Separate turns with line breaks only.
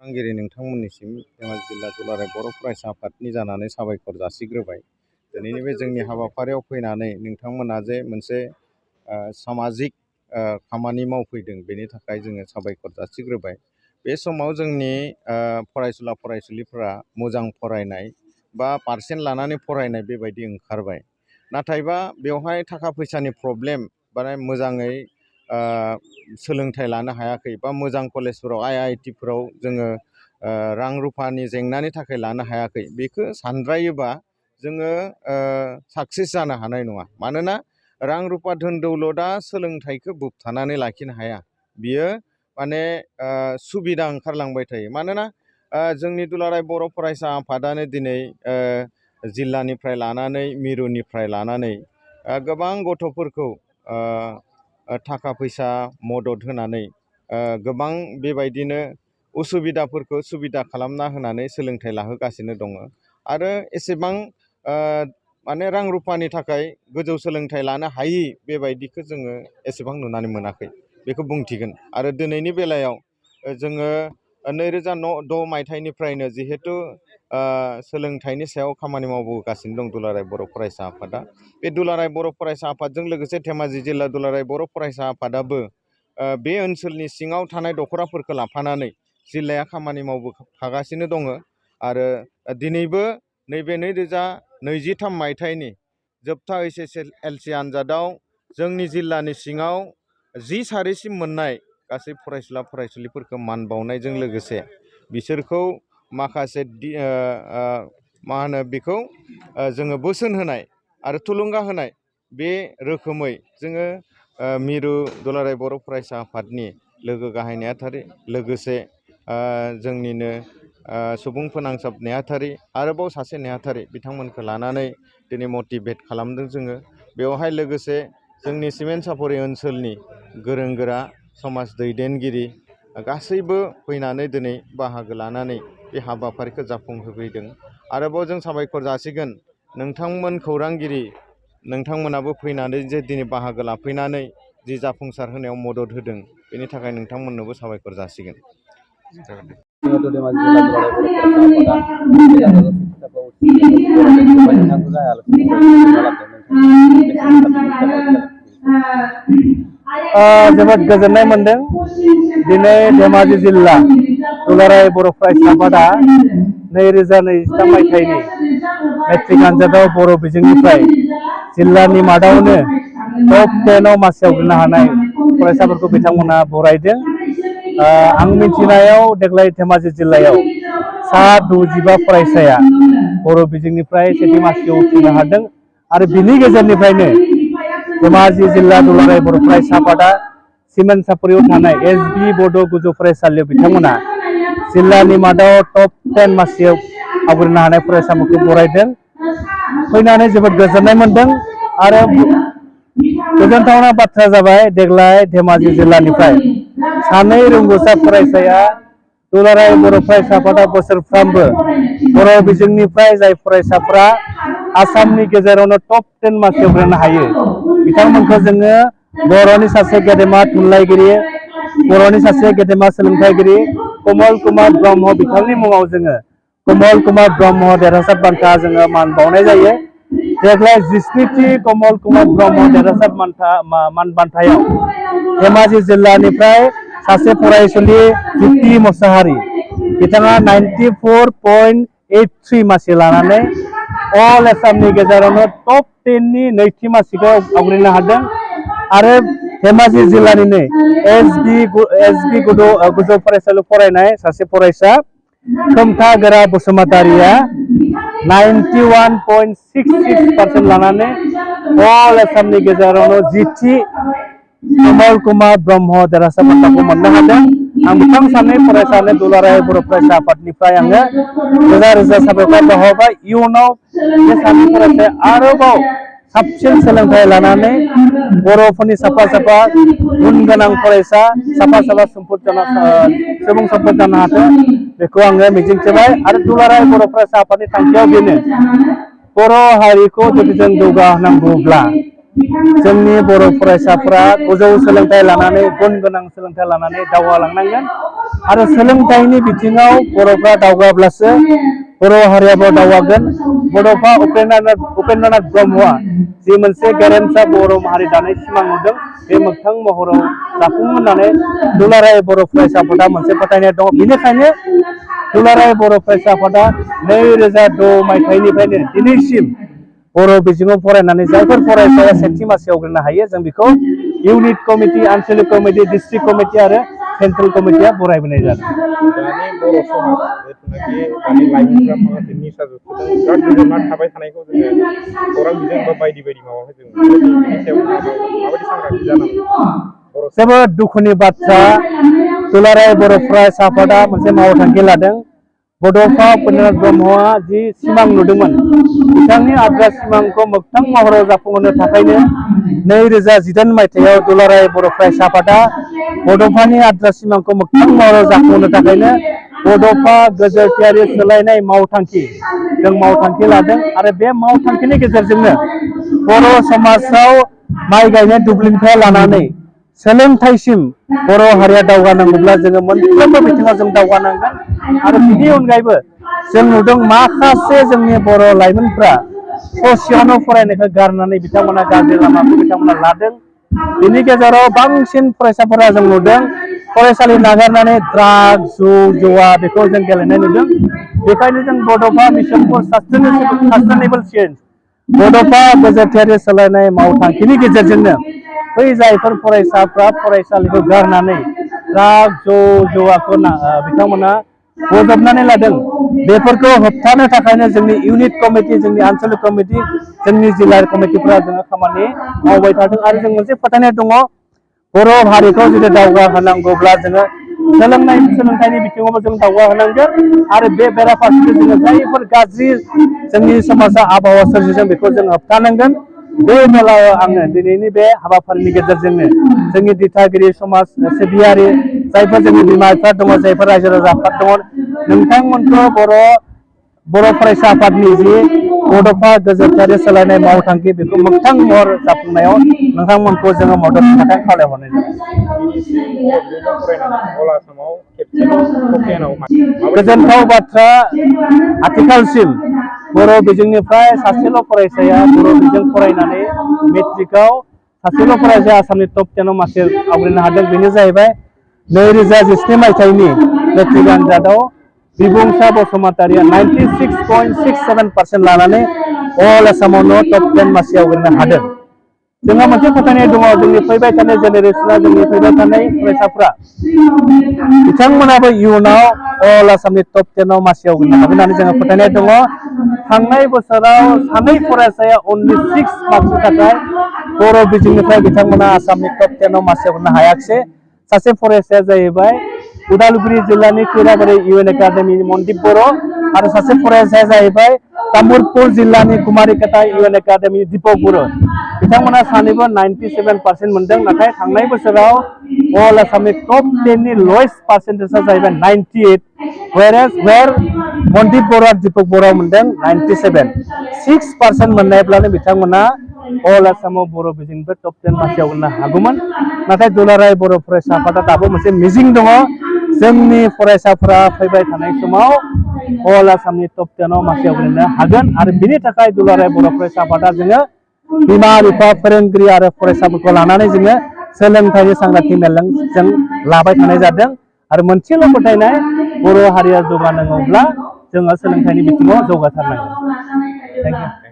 खौरांगिरि नोंथांमोननिसिम धेमाजि जिल्ला दुलाराय बर' फरायसा आफादनि जानानै साबायखर जासिग्रोबाय। दिनैनि बे जोंनि हाबाफारियाव फैनानै नोंथांमोना जे मोनसे सामाजिक खामानि मावफैदों, बेनि थाखाय जोङो साबायखर जासिग्रोबाय। बे समाव जोंनि फरायसुला फरायसुलिफोरा मोजां फरायनाय बा पारसेन्ट लानानै फरायनाय बेबायदि ओंखारबाय। नाथायबा बेवहाय थाखा फैसानि प्रब्लेम बा मोजाङै सोलोंथाइ लानो हायाखै बा मोजां कलेजफोराव IIT-फोराव जोङो रां रुफानि जेंनानि थाखाय लानो हायाखै, बेखौ सानद्रायोबा जोङो साक्सेस जानो हानाय नङा। मानोना रां रुफा धोन दौलतआ सोलोंथाइखौ बोबथानानै लाखिनो हाया। बियो माने सुबिदा ओंखारलांबाय थायो। मानोना जोंनि दुलाराय बर' फरायसा आफादानो दिनै जिल्लानिफ्राय लानानै मिरुनिफ्राय लानानै गोबां गथ'फोरखौ थाखा फैसा मदद होनानै गोबां बेबायदिनो उसुबिदाफोरखौ सुबिदा खालामना होनानै सोलोंथाइ लाहोगासिनो दङ। आरो एसेबां माने रां रुफानि थाखाय गोजौ सोलोंथाइ लानो हायि बेबायदिखौ जोङो एसेबां नुनानै मोनाखै, बेखौ बुंथिगोन। आरो दिनैनि बेलायाव जोङो 2006 मायथाइनिफ्रायनो जिहेथु सोलोंथाइनि सायाव खामानि मावबोगासिनो दं दुलाराय बर' फरायसा आफादा। बे दुलाराय बर' फरायसा आफादजों लोगोसे धेमाजि जिल्ला दुलाराय बर' फरायसा आफादाबो बे ओनसोलनि सिङाव थानाय दख'राफोरखौ लाफानानै जिल्लाया खामानि मावबोखागासिनो दङ। आरो दिनैबो नैबे 2023 मायथाइनि जोबथा HSLC आनजादाव जोंनि जिल्लानि सिङाव 10 सारिसिम मोननाय गासै फरायसुला फरायसुलिफोरखौ मान बावनायजों लोगोसे बिसोरखौ माखासे मा होनो बेखौ जोङो बोसोन होनाय आरो थुलुंगा होनाय, बे रोखोमै जोङो मिरु दुलाराय बर' फरायसा आफादनि लोगो गाहाय नेहाथारि, लोगोसे जोंनिनो सुबुं फोनांजाब नेहाथारि, आरोबाव सासे नेहाथारि, बिथांमोनखौ लानानै दिनै मटिभेट खालामदों जोङो। बेवहाय लोगोसे जोंनि सिमेन्ट सापरि ओनसोलनि गोरों गोरा समाज दैदेनगिरि गासैबो फैनानै दिनै बाहागो लानानै बे हाबाफारिखौ जाफुंहोफैदों। आरोबाव जों साबायखर जासिगोन नोंथांमोन खौरांगिरि, नोंथांमोनाबो फैनानै जे दिनै बाहागो लाफैनानै जि जाफुंसार होनायाव मदद होदों, बेनि थाखाय नोंथांमोननोबो साबायखर जासिगोन।
जोबोद गोजोननाय मोनदों। दिनै धेमाजि जिल्ला दुलाराय बर' फरायसा आफादा 2023 मायथाइनि मेट्रिक आनजादाव बर' बिजोंनिफ्राय जिल्लानि मादावनो टप 10 आव मासि आवग्रिनो हानाय फरायसाफोरखौ बिथांमोना बरायदों। आं मिथिनायाव देग्लाय धेमाजि जिल्लायाव सा 65 फरायसाया बर' बिजोंनिफ्राय सेथि मासियाव उथ्रिनो हादों। आरो बिनि गेजेरनिफ्रायनो धेमाजि जिल्ला दुलाराय बर' फरायसा आफादा सिमेन्ट सापरियाव थानाय SB बड' गोजौ फरायसालियाव बिथांमोना जिल्लानि मादाव टप 10 मासियाव आवग्रिनो हानाय फरायसाफोरखौ बरायदों। फैनानै जोबोद गोजोननाय मोनदों। आरो गोजोनथावना बाथ्रा जाबाय, देग्लाय धेमाजि जिल्लानिफ्राय 2 रोंगौसा फरायसाया दुलाराय बर' फरायसा आफादा बोसोरफ्रोमबो बर' बिजोंनिफ्राय जाय फरायसाफ्रा आसामनि गेजेरावनो टप 10 मासियाव आवग्रिनो हायो, बिथांमोनखौ जोङो बर'नि सासे गेदेमा थुनलाइगिरि, बर'नि सासे गेदेमा सोलोंथाइगिरि कमल कुमार ब्रह्म बिथांनि मुङाव जोङो कमल कुमार ब्रह्म देरहासार बान्था जोङो मान बावनाय जायो। देग्लाय 17थि कमल कुमार ब्रह्म देरहासार मान बान्थायाव धेमाजि जिल्लानिफ्राय सासे फरायसुलि ज्योति मोसाहारि, बिथाङा 94.83 मासि लानानै अल आसामनि गेजेरावनो टप 10 नि नैथि मासिखौ आवग्रिनो हादों। आरो धेमाजि जिल्लानिनो SB गोजौ फरायसालियाव फरायनाय सासे फरायसा खोमथा गोरा बसुमतारिया 91.66% लानानै अल आसामनि गेजेरावनो 10थि कमल कुमार ब्रह्म देरहासार बान्थाखौ मोननो हादों। आं बिथां सानै फरायसानो दुलाराय बर' फरायसा आफादनिफ्राय आङो रोजा रोजा साबायखर बावहरबाय। इयुनाव बे सानै फरायसाया आरोबाव साबसिन सोलोंथाइ लानानै बर'फोरनि साफा साफा गुन गोनां फरायसा, साफा साफा सुबुं सम्पद जानो हाथों, बेखौ आङो मिजिंथिबाय। आरो दुलाराय बर' फरायसा आफादनि थांखियाव बेनो, बर' हारिखौ जुदि जों जौगाहोनांगौब्ला जोंनि बर' फरायसाफोरा गोजौ सोलोंथाइ लानानै गुन गोनां सोलोंथाइ लानानै दावगालांनांगोन आरो सोलोंथाइनि बिथिङाव बर'फ्रा दावगाब्लासो बर' हारियाबो दावगागोन। बड'फा उपेन्द्रनाथ ब्रह्मआ जि मोनसे गेरेमसा बर' माहारि दानाय सिमां नुदों बे मोगथां महराव जाफुं होननानै दुलाराय बर' फरायसा आफादा मोनसे फोथायनाय दङ। बेनिखायनो दुलाराय बर' फरायसा आफादा 2006 मायथाइनिफ्रायनो दिनैसिम बर' बिजोङाव फरायनानै जायफोर फरायसाया सेथि मासियाव आवग्रिनो हायो जों बेखौ इउनिट कमिटि, आनसलिक कमिटि, डिस्ट्रिक्ट कमिटि आरो सेन्ट्रेल कमिटिया बरायबोनाय जादों।
दानि बर' समाज जिथुनाखि दानि लाइमोनफ्रा माखासे निसा जुगजों बिराद गोजावना थाबाय थानायखौ जोङो खौरां बिजों बा बायदि माबाखौ जों बेनि सायाव माबायदि सांग्रांथि जानांगौ?
जोबोद दुखुनि बाथ्रा, दुलाराय बर' फरायसा आफादा मोनसे मावथांखि लादों। बड'फा उपेन्द्रनाथ ब्रह्मआ जि सिमां नुदोंमोन बिथांनि आद्रा सिमांखौ मोगथां महराव जाफुंहोनो थाखायनो 2018 मायथाइयाव दुलाराय बर' फरायसा आफादा बड'फानि आद्रा सिमांखौ मोगथां महराव जाफुंहोनो थाखायनो बड'फा गोजोरथियारि सोलायनाय मावथांखि जों मावथांखि लादों आरो बे मावथांखिनि गेजेरजोंनो बर' समाजाव माइ गायनाय दुब्लिनिफ्राय लानानै सोलोंथाइसिम बर' हारिया दावगानांगौब्ला जोङो मोनफ्रोमबो बिथिङाव जों दावगानांगोन आरो बिनि अनगायैबो जों नुदों माखासे जोंनि बर' लाइमोनफ्रा ससेयावनो फरायनायखौ गारनानै बिथांमोना गाज्रि लामाखौ बिथांमोना लादों। बिनि गेजेराव बांसिन फरायसाफोरा जों नुदों फरायसालि नागारनानै ड्राग, जौ जुवा बेखौ जों गेलेनाय नुदों। बेखायनो जों बड'फा मिशन फर सास्टेनेबल चेन्ज, बड'फा गोजोरथियारि सोलायनाय मावथांखिनि गेजेरजोंनो बै जायफोर फरायसाफ्रा फरायसालिखौ गारनानै ड्राग, जौ जुवाखौ बिथांमोना बजबनानै लादों बेफोरखौ होबथानो थाखायनो जोंनि इउनिट कमिटि, जोंनि आनसलिक कमिटि, जोंनि जिल्ला कमिटिफोरा जोङो खामानि मावबाय थादों आरो जों मोनसे फोथायनाय दङ बर' हारिखौ जुदि दावगाहोनांगौब्ला जोङो सोलोंथाइनि बिथिङावबो जों दावगाहोनांगोन आरो बे बेराफारसेथिं जोङो जायफोर गाज्रि जोंनि समाजा आबहावा सोरजिदों बेखौ जों होबथानांगोन। बे बेलायाव आङो दिनैनि बे हाबाफारिनि गेजेरजोंनो जोंनि दिथागिरि समाज सिबियारि जायफोर जोंनि बिमा बिफा दङ, जायफोर रायजो राजा आफाद दङ, नोंथांमोनखौ बर' फरायसा आफादनि जि बड'फा गोजोरथियारि सोलायनाय मावथांखि बेखौ मोगथां महर जाफुंनायाव नोंथांमोनखौ जोङो मददनि थाखाय खावलायहरनाय जाबाय। गोजोनथाव बाथ्रा, आथिखालसिम बर' बिजोंनिफ्राय सासेल' फरायसाया बर' बिजों फरायनानै मेट्रिकआव सासेल' फरायसाया आसामनि टप 10 आव मासि आवग्रिनो हादों। बेनो जाहैबाय 2017 मायथाइनि मेट्रिक आनजादाव बिबुंसा बसुमतारिया 96.67% लानानै अल आसामावनो टप 10 मासि आवग्रिनो हादों। जोंहा मोनसे फोथायनाय दङ जोंनि फैबाय थानाय जेनेरेसना, जोंनि फैबाय थानाय फरायसाफ्रा बिथांमोनाबो इयुनाव अल आसामनि टप 10 आव मासि आवग्रिनो हागोन होननानै जोंहा फोथायनाय दङ। थांनाय बोसोराव सानै फरायसाया only 6 मार्कसनि थाखाय बर' बिजोंनिफ्राय बिथांमोना आसामनि टप 10 आव मासि आवग्रिनो हायाखिसै। सासे फरायसाया जाहैबाय उदालगुरि जिल्लानि खैराबारि इउएन एकाडेमिनि मनदिप बर' आरो सासे फरायसाया जाहैबाय तामुलपुर जिल्लानि कुमारिकाटा इउएन एकाडेमिनि दीपक बर'। बिथांमोना सानैबो 97% मोनदों। नाथाय थांनाय बोसोराव अल आसामनि टप 10 नि लवेस्ट पार्सेन्टेजआ जाहैबाय 98, where मनदिप बर' दीपक बर' मोनदों 97। 6% मोननायब्लानो बिथांमोना अल आसामाव बर' बिजोंनिफ्राय टप 10 मासि आवग्रिनो हागौमोन। नाथाय दुलाराय बर' फरायसा आफादा दाबो मोनसे मिजिं दङ जोंनि फरायसाफोरा फैबाय थानाय समाव अल आसामनि टप 10 आव मासि आवग्रिनो हागोन आरो बिनि थाखाय दुलाराय बर' फरायसा आफादा जोङो बिमा बिफा, फोरोंगिरि आरो फरायसाफोरखौ लानानै जोङो सोलोंथाइनि सांग्रांथि मेल जों लाबाय थानाय जादों आरो मोनसेल' फोथायनाय बर' हारिया जौगानांगौब्ला जोङो सोलोंथाइनि बिथिङाव जौगाथारनांगोन। Thank you.